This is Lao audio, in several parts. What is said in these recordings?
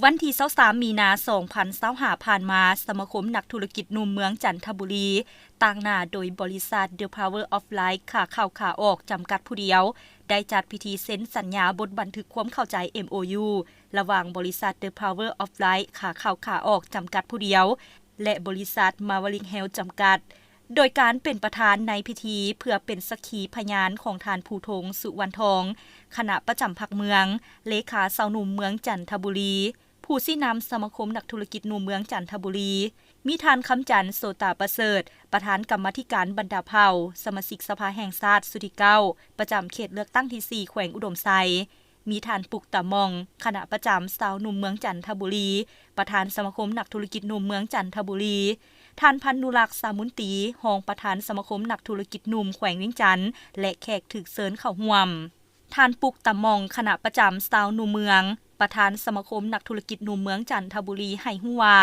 ວັນທີຊາວສາມ ມີນາ ສອງພັນຊາວຫ້າ ຜ່ານມາ, ສະມາຄົມນັກທຸລະກິດໜຸ່ມເມືອງຈັນທະບູລີ ຕາງໜ້າໂດຍບໍລິສັດ The Power of Light ຂາເຂົ້າຂາອອກ ຈຳກັດຜູ້ດຽວ ໄດ້ຈັດພິທີເຊັນສັນຍາບົດບັນທຶກຄວາມເຂົ້າໃຈ ເອັມໂອຢູ ລະຫວ່າງບໍລິສັດ The Power of Light ຂາເຂົ້າຂາອອກ ຈຳກັດຜູ້ດຽວ ແລະ ບໍລິສັດ Maverick Health ຈຳກັດ ໂດຍການເປັນປະທານໃນພິທີ ເພື່ອເປັນສັກຂີພະຍານຂອງທ່ານ ພູທົງ ສຸວັນທອງ ຄະນະປະຈຳພັກເມືອງ, ເລຂາຊາວໜຸ່ມເມືອງຈັນທະບູລີ, ຜູ້ຊີ້ນຳສະມາຄົມນັກທຸລະກິດໜຸ່ມເມືອງຈັນທະບູລີ, ມີທ່ານ ຄຳຈັນ ໂສຕາປະເສີດ ປະທານກຳມາທິການບັນດາເຜົ່າ, ສະມາຊິກສະພາແຫ່ງຊາດຊຸດທີເກົ້າ ປະຈຳເຂດເລືອກຕັ້ງທີສີ່ ແຂວງອຸດົມໄຊ, ມີທ່ານ ປຸກ ຕາໝ່ອງ ຄະນະປະຈຳຊາວໜຸ່ມເມືອງຈັນທະບູລີ, ປະທານສະມາຄົມນັກທຸລະກິດໜຸ່ມເມືອງຈັນທະບູລີ, ທ່ານ ພັນນຸລັກ ສາມຸນຕີ ຮອງປະທານສະມາຄົມນັກທຸລະກິດໜຸ່ມແຂວງວຽງຈັນ ແລະ ແຂກຖືກເຊີນເຂົ້າຮ່ວມ. ທ່ານ ປຸກ ຕາໝ່ອງ ຄະນະປະຈຳຊາວໜຸ່ມເມືອງ, ປະທານສະມາຄົມນັກທຸລະກິດໜຸ່ມເມືອງຈັນທະບູລີ ໃຫ້ຮູ້ວ່າ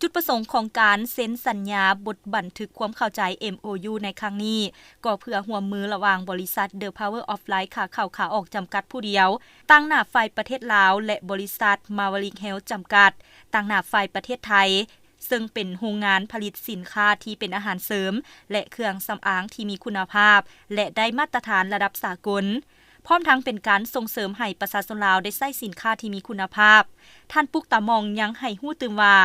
ຈຸດປະສົງຂອງການເຊັນສັນຍາບົດບັນທຶກຄວາມເຂົ້າໃຈ ເອັມໂອຢູ ໃນຄັ້ງນີ້ ກໍເພື່ອຮ່ວມມືລະຫວ່າງບໍລິສັດ The Power of Light ຂາເຂົ້າຂາອອກ ຈຳກັດຜູ້ດຽວ ຕາງໜ້າຝ່າຍປະເທດລາວ ແລະ ບໍລິສັດ Maverick Health ຈຳກັດ ຕາງໜ້າຝ່າຍປະເທດໄທ ເຊິ່ງເປັນໂຮງງານຜະລິດສິນຄ້າທີ່ເປັນອາຫານເສີມ ແລະ ເຄື່ອງສຳອາງທີ່ມີຄຸນນະພາບ ແລະ ໄດ້ມາດຕະຖານລະດັບສາກົນ, ພ້ອມທັງເປັນການສົ່ງເສີມໃຫ້ປະຊາຊົນລາວໄດ້ໃຊ້ສິນຄ້າທີ່ມີຄຸນນະພາບ. ທ່ານ ປຸກ ຕາໝ່ອງ ຍັງໃຫ້ຮູ້ຕື່ມວ່າ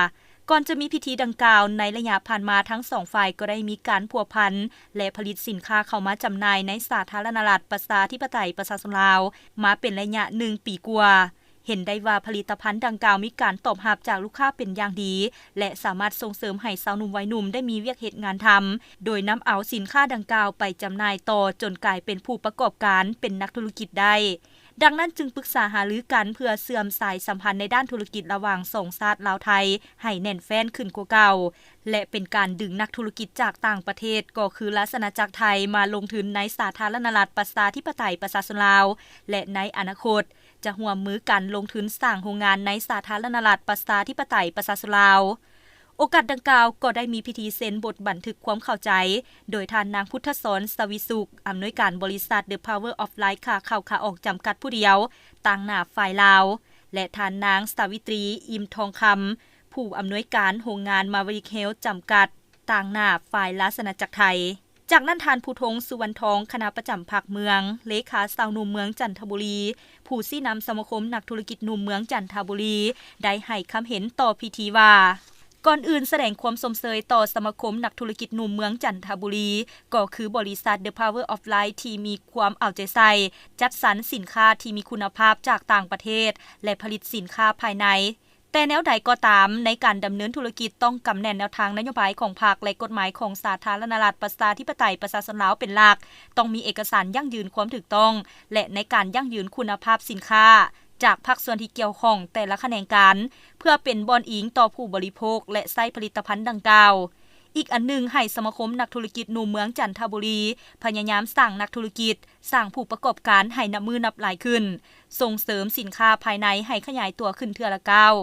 ກ່ອນຈະມີພິທີດັ່ງກ່າວ, ໃນໄລຍະຜ່ານມາທັງສອງຝ່າຍກໍໄດ້ມີການພົວພັນ ແລະ ຜະລິດສິນຄ້າເຂົ້າມາຈຳໜ່າຍໃນສາທາລະນະລັດປະຊາທິປະໄຕປະຊາຊົນລາວ ມາເປັນໄລຍະໜຶ່ງປີກວ່າ. ເຫັນໄດ້ວ່າຜະລິດຕະພັນດັ່ງກ່າວມີການຕອບຮັບຈາກລູກຄ້າເປັນຢ່າງດີ ແລະ ສາມາດສົ່ງເສີມໃຫ້ຊາວໜຸ່ມໄວໜຸ່ມໄດ້ມີວຽກເຮັດງານທຳ, ໂດຍນຳເອົາສິນຄ້າດັ່ງກ່າວໄປຈຳໜ່າຍຕໍ່ຈົນກາຍເປັນຜູ້ປະກອບການເປັນນັກທຸລະກິດໄດ້. ດັ່ງນັ້ນຈຶ່ງປຶກສາຫາລືກັນເພື່ອເຊື່ອມສາຍສຳພັນໃນດ້ານທຸລະກິດລະຫວ່າງສອງຊາດລາວ-ໄທໃຫ້ແໜ້ນແຟ້ນຂຶ້ນກວ່າເກົ່າ ແລະ ເປັນການດຶງນັກທຸລະກິດຈາກຕ່າງປະເທດ ກໍຄືລາຊະອານາຈັກໄທ ມາລົງທຶນໃນສາທາລະນະລັດປະຊາທິປະໄຕປະຊາຊົນລາວ ແລະ ໃນອະນາຄົດ ຈະຮ່ວມມືກັນລົງທຶນສ້າງໂຮງງານໃນສາທາລະນະລັດປະຊາທິປະໄຕປະຊາຊົນລາວ. ໂອກາດດັ່ງກ່າວກໍໄດ້ມີພິທີເຊັນບົດບັນທຶກຄວາມເຂົ້າໃຈ ໂດຍທ່ານນາງ ພຸດທະສອນ ສະວິສຸກ ອຳນວຍການບໍລິສັດ The Power of Light ຂາເຂົ້າຂາອອກ ຈຳກັດຜູ້ດຽວ ຕາງໜ້າຝ່າຍລາວ ແລະ ທ່ານນາງ ສາວິຕຣີ ອີ່ມທອງຄຳ ຜູ້ອຳນວຍການໂຮງງານ Maverick Health ຈຳກັດ ຕາງໜ້າຝ່າຍລາຊະອານາຈັກໄທ. ຈາກນັ້ນທ່ານ ພູທົງ ສຸວັນທອງ ຄະນະປະຈຳພັກເມືອງ, ເລຂາຊາວໜຸ່ມເມືອງຈັນທະບູລີ, ຜູ້ຊີ້ນຳສະມາຄົມນັກທຸລະກິດໜຸ່ມເມືອງຈັນທະບູລີ ໄດ້ໃຫ້ຄຳເຫັນຕໍ່ພິທີວ່າ ກ່ອນອື່ນສະແດງຄວາມຊົມເຊີຍຕໍ່ສະມາຄົມນັກທຸລະກິດໜຸ່ມເມືອງຈັນທະບູລີ ກໍຄືບໍລິສັດ The Power of Light ທີ່ມີຄວາມເອົາໃຈໃສ່ ຈັດສັນສິນຄ້າທີ່ມີຄຸນນະພາບຈາກຕ່າງປະເທດ ແລະ ຜະລິດສິນຄ້າພາຍໃນ. ແຕ່ແນວໃດກໍຕາມ, ໃນການດຳເນີນທຸລະກິດຕ້ອງກຳແໜ້ນແນວທາງນະໂຍບາຍຂອງພັກ ແລະ ກົດໝາຍຂອງສາທາລະນະລັດປະຊາທິປະໄຕປະຊາຊົນລາວເປັນຫຼັກ, ຕ້ອງມີເອກະສານຢັ້ງຢືນຄວາມຖືກຕ້ອງ ແລະ ໃນການຢັ້ງຢືນຄຸນນະພາບສິນຄ້າ ຈາກພາກສ່ວນທີ່ກ່ຽວຂ້ອງແຕ່ລະຂະແໜງການ ເພື່ອເປັນບ່ອນອີງຕໍ່ຜູ້ບໍລິໂພກ ແລະ ໃຊ້ຜະລິດຕະພັນດັ່ງກ່າວ. ອີກອັນໜຶ່ງ, ໃຫ້ສະມາຄົມນັກທຸລະກິດໜຸ່ມເມືອງຈັນທະບູລີ ພະຍາຍາມສ້າງນັກທຸລະກິດ, ສ້າງຜູ້ປະກອບການໃຫ້ນັບມື້ນັບຫຼາຍຂຶ້ນ, ສົ່ງເສີມສິນຄ້າພາຍໃນໃຫ້ຂະຫຍາຍຕົວຂຶ້ນເທື່ອລະກ້າວ.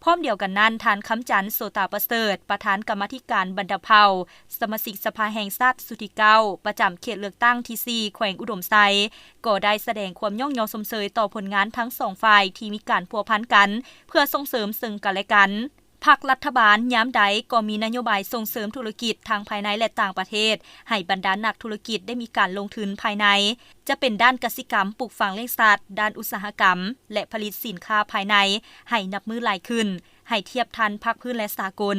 ພ້ອມດຽວກັນນັ້ນ, ທ່ານ ຄຳຈັນ ໂສຕາປະເສີດ, ປະທານກຳມາທິການບັນດາເຜົ່າ, ສະມາຊິກສະພາແຫ່ງຊາດຊຸດທີເກົ້າ ປະຈຳເຂດເລືອກຕັ້ງທີສີ່ ແຂວງອຸດົມໄຊ, ກໍໄດ້ສະແດງຄວາມຍ້ອງຍໍຊົມເຊີຍຕໍ່ຜົນງານທັງສອງຝ່າຍທີ່ມີການພົວພັນກັນ ເພື່ອສົ່ງເສີມເຊິ່ງກັນແລະກັນ. ພັກລັດຖະບານຍາມໃດກໍມີນະໂຍບາຍສົ່ງເສີມທຸລະກິດທັງພາຍໃນ ແລະ ຕ່າງປະເທດ, ໃຫ້ບັນດານັກທຸລະກິດໄດ້ມີການລົງທຶນພາຍໃນ, ຈະເປັນດ້ານກະສິກຳ, ປູກຝັງລ້ຽງສັດ, ດ້ານອຸດສາຫະກຳ ແລະ ຜະລິດສິນຄ້າພາຍໃນໃຫ້ນັບມື້ຫຼາຍຂຶ້ນ, ໃຫ້ທຽບທັນພາກພື້ນ ແລະ ສາກົນ,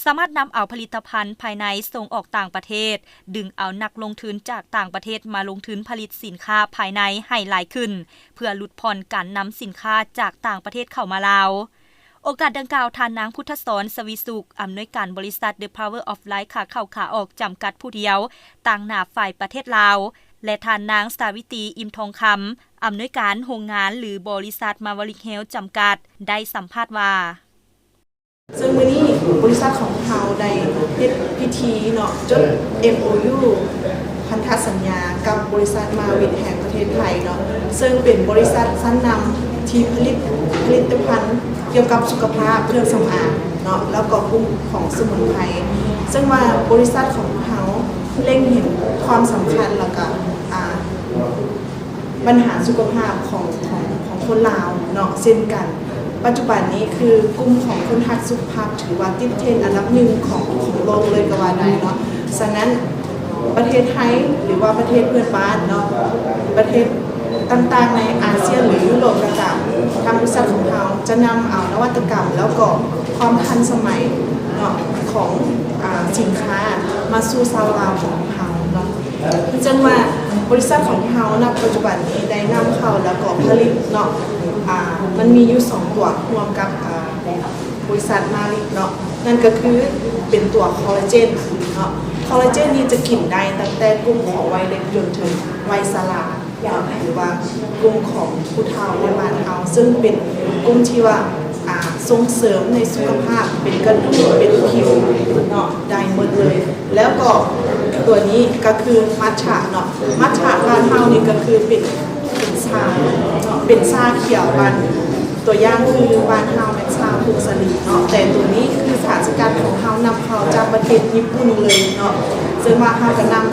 ສາມາດນຳເອົາຜະລິດຕະພັນພາຍໃນສົ່ງອອກຕ່າງປະເທດ, ດຶງເອົານັກລົງທຶນຈາກຕ່າງປະເທດມາລົງທຶນຜະລິດສິນຄ້າພາຍໃນໃຫ້ຫຼາຍຂຶ້ນ, ເພື່ອຫຼຸດຜ່ອນການນຳສິນຄ້າຈາກຕ່າງປະເທດເຂົ້າມາລາວ. ໂອກາດດັ່ງກ່າວ, ທ່ານນາງ ພຸດທະສອນ ສະວິສຸກ, ອຳນວຍການບໍລິສັດ The Power of Light ຂາເຂົ້າຂາອອກ ຈຳກັດຜູ້ດຽວ, ຕາງໜ້າຝ່າຍປະເທດລາວ ແລະ ທ່ານນາງ ສາວິຕີ ອີ່ມທອງຄຳ, ອຳນວຍການໂຮງງານ ຫຼື ບໍລິສັດ Maverick Health ຈຳກັດ, ໄດ້ສຳພາດວ່າ. ເຊິ່ງມື້ນີ້ບໍລິສັດຂອງເຮົາໄດ້ເຮັດພິທີເນາະ ຈົດ ເອັມໂອຢູ ພັນທະສັນຍາກັບບໍລິສັດ Maverick ແຫ່ງປະເທດໄທເນາະ ເຊິ່ງເປັນບໍລິສັດຊັ້ນນຳທີ່ຜະລິດຜະລິດຕະພັນກ່ຽວກັບສຸຂະພາບ, ເຄື່ອງສຳອາງເນາະ ແລ້ວກໍກຸ່ມຂອງສະໝຸນໄພ ເຊິ່ງວ່າບໍລິສັດຂອງເຮົາເລັງເຫັນຄວາມສຳຄັນ ແລ້ວກໍ ອ່າ ບັນຫາສຸຂະພາບຂອງ ຂອງ ຂອງຄົນລາວເນາະ ເຊັ່ນກັນ. ປັດຈຸບັນນີ້ຄືກຸ່ມຂອງຄົນຮັກສຸຂະພາບ ຖືວ່າຕິດເທຣນອັນດັບໜຶ່ງຂອງ ຂອງໂລກເລີຍກໍວ່າໄດ້ເນາະ. ສະນັ້ນປະເທດໄທ ຫຼືວ່າປະເທດເພື່ອນບ້ານເນາະ ປະເທດຕ່າງໆໃນອາຊຽນ ຫຼືຢູໂຣບກໍຕາມ ທາງບໍລິສັດຂອງເຮົາຈະນຳເອົານະວັດຕະກຳ ແລ້ວກໍຄວາມທັນສະໄໝເນາະ ຂອງ ອາ ສິນຄ້າມາສູ່ຊາວລາວຂອງເຮົາເນາະ. ເຊິ່ງວ່າບໍລິສັດຂອງເຮົາ ນະປັດຈຸບັນນີ້ໄດ້ນຳເຂົ້າ ແລ້ວກໍຜະລິດເນາະ ອາ ມັນມີຢູ່ສອງຕົວ ຮ່ວມກັບ ອາ ບໍລິສັດມາລິເນາະ ນັ້ນກໍຄືເປັນຕົວຄໍລາເຈນເນາະ. ຄໍລາເຈນນີ້ຈະກິນໄດ້ຕັ້ງແຕ່ກຸ່ມຂອງໄວເດັກຈົນເຖິງໄວຊະລາເນາະ ຫຼືວ່າກຸ່ມຂອງຜູ້ເຖົ້າໃນບ້ານເຮົາ ເຊິ່ງເປັນກຸ່ມທີ່ວ່າ ອາ ສົ່ງເສີມໃນສຸຂະພາບ ເປັນກະດູກ ເປັນຜິວເນາະ ໄດ້ໝົດເລີຍ. ແລ້ວກໍຕົວນີ້ກໍຄືມັດຈະເນາະ ມັດຈະບ້ານເຮົານີ້ກໍຄືເປັນ ເປັນຊາເນາະ ເປັນຊາຂຽວບ້ານ ຕົວຢ່າງຄືບ້ານເຮົາແມ່ນຊາຜົງສາລີເນາະ ແຕ່ຕົວນີ້ຄືສານສະກັດຂອງເຮົານຳເຂົ້າຈາກປະເທດຍີ່ປຸ່ນເລີຍເນາະ ເຊິ່ງວ່າເຮົາກໍນຳ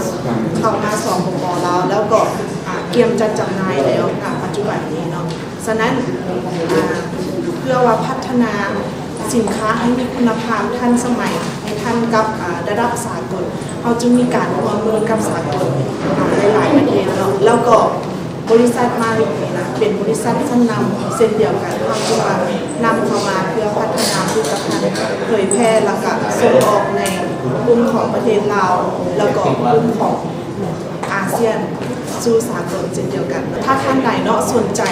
ເຂົ້າມາ ສປປ ລາວ ແລ້ວກໍ ອາ ກຽມຈັດຈຳໜ່າຍແລ້ວ ນະປັດຈຸບັນນີ້ເນາະ. ສະນັ້ນ ອາ ເພື່ອວ່າພັດທະນາສິນຄ້າໃຫ້ມີຄຸນນະພາບ ທັນສະໄໝ ໃຫ້ທັນກັບ ອາ ລະດັບສາກົນ ເຮົາຈຶ່ງມີການຮ່ວມມືກັບສາກົນ ອາ ຫຼາຍໆປະເທດເນາະ. ແລ້ວກໍບໍລິສັດມາລິນີ້ນະ ເປັນບໍລິສັດຊັ້ນນຳເຊັ່ນດຽວກັນ ເຮົາຈຶ່ງວ່ານຳເຂົ້າມາເພື່ອພັດທະນາຜະລິດຕະພັນ ເຜີຍແຜ່ ແລ້ວກະສົ່ງອອກໃນກຸ່ມຂອງປະເທດລາວ ແລ້ວກໍກຸ່ມຂອງ ອາຊຽນສູ່ສາກົນເຊັ່ນດຽວກັນ. ຖ້າທ່ານໃດເນາະສົນໃຈ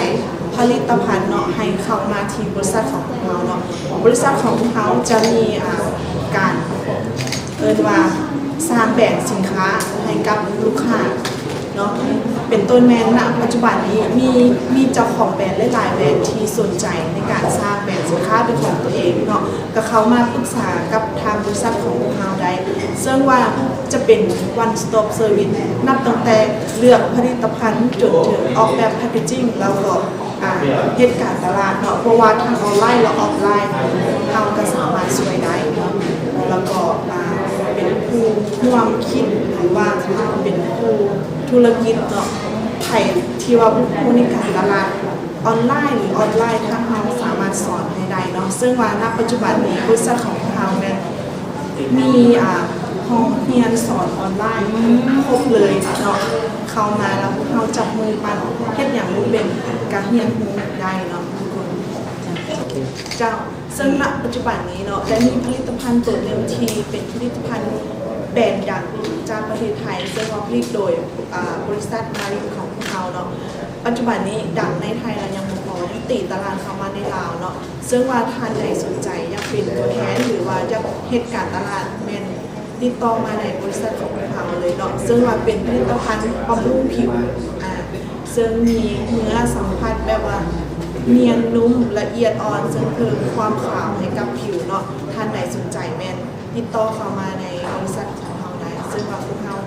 ຜະລິດຕະພັນເນາະ ໃຫ້ເຂົ້າມາທີ່ບໍລິສັດຂອງພວກເຮົາເນາະ. ບໍລິສັດຂອງພວກເຮົາຈະມີ ອາ ການ ເອີ້ນວ່າສ້າງແບຣນສິນຄ້າໃຫ້ກັບລູກຄ້າເນາະ. ເປັນຕົ້ນແມ່ນ ນະປັດຈຸບັນນີ້ມີ ມີເຈົ້າຂອງແບຣນຫຼາຍໆແບຣນທີ່ສົນໃຈໃນການສ້າງແບຣນສິນຄ້າເປັນຂອງຕົວເອງເນາະ ກໍເຂົ້າມາປຶກສາກັບທາງບໍລິສັດຂອງພວກເຮົາໄດ້ ເຊິ່ງວ່າ ຈະເປັນ one stop service ນັບຕັ້ງແຕ່ເລືອກຜະລິດຕະພັນ ຈົນເຖິງອອກແບບ packaging ແລ້ວກໍ ອາ ເຮັດການຕະຫຼາດເນາະ ບໍ່ວ່າທັງອອນລາຍ ແລະ ອອຟລາຍ ເຮົາກໍສາມາດຊ່ວຍໄດ້ເນາະ. ແລ້ວກໍ ອາ ເປັນຜູ້ຮ່ວມຄິດ ຫຼືວ່າເປັນຜູ້ທຸລະກິດເນາະ ໃຜທີ່ວ່າບໍ່ຮູ້ໃນການຕະຫຼາດອອນລາຍ ຫຼື ອອຟລາຍ ທາງເຮົາສາມາດສອນໃຫ້ໄດ້ເນາະ. ເຊິ່ງວ່າ ນະປັດຈຸບັນນີ້ ບໍລິສັດຂອງພວກເຮົາແມ່ນ ມີ ອາ ຫ້ອງຮຽນສອນອອນລາຍຄົບເລີຍເນາະ ເຂົ້າມາແລ້ວພວກເຮົາຈັບມືປັນ ເຮັດຫຍັງບໍ່ເປັນກະຮຽນຮູ້ໄດ້ເນາະທຸກຄົນ. ເຈົ້າ ເຊິ່ງ ນະ ປັດຈຸບັນນີ້ເນາະ ໄດ້ມີຜະລິດຕະພັນໂຕໜຶ່ງທີ່ເປັນຜະລິດຕະພັນແບຣນດັງຈາກປະເທດໄທ ເຊິ່ງວ່າຜະລິດໂດຍ ອາ ບໍລິສັດມາລິຂອງພວກເຮົາເນາະ. ປັດຈຸບັນນີ້ດັງໃນໄທແລ້ວຍັງບໍ່ພໍ ຍັງຕີຕະຫຼາດເຂົ້າມາໃນລາວເນາະ. ເຊິ່ງວ່າທ່ານໃດສົນໃຈຢາກເປັນຕົວແທນ ຫຼືວ່າຢາກເຮັດການຕະຫຼາດ ແມ່ນຕິດຕໍ່ມາໃນບໍລິສັດຂອງພວກເຮົາເລີຍເນາະ. ເຊິ່ງວ່າເປັນຜະລິດຕະພັນບຳລຸງຜິວ ອາ ເຊິ່ງມີເນື້ອສຳຜັດແບບວ່ານຽນນຸ້ມ ລະອຽດອ່ອນ ເຊິ່ງເພີ່ມຄວາມຂາວໃຫ້ກັບຜິວເນາະ. ທ່ານໃດສົນໃຈແມ່ນຕິດຕໍ່ເຂົ້າມາໃນບໍລິສັດຂອງເຮົາໄດ້ ເຊິ່ງວ່າພວກເຮົາ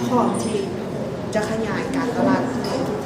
ພ້ອມທີ່ຈະຂະຫຍາຍການຕະຫຼາດໃຫ້ທຸກ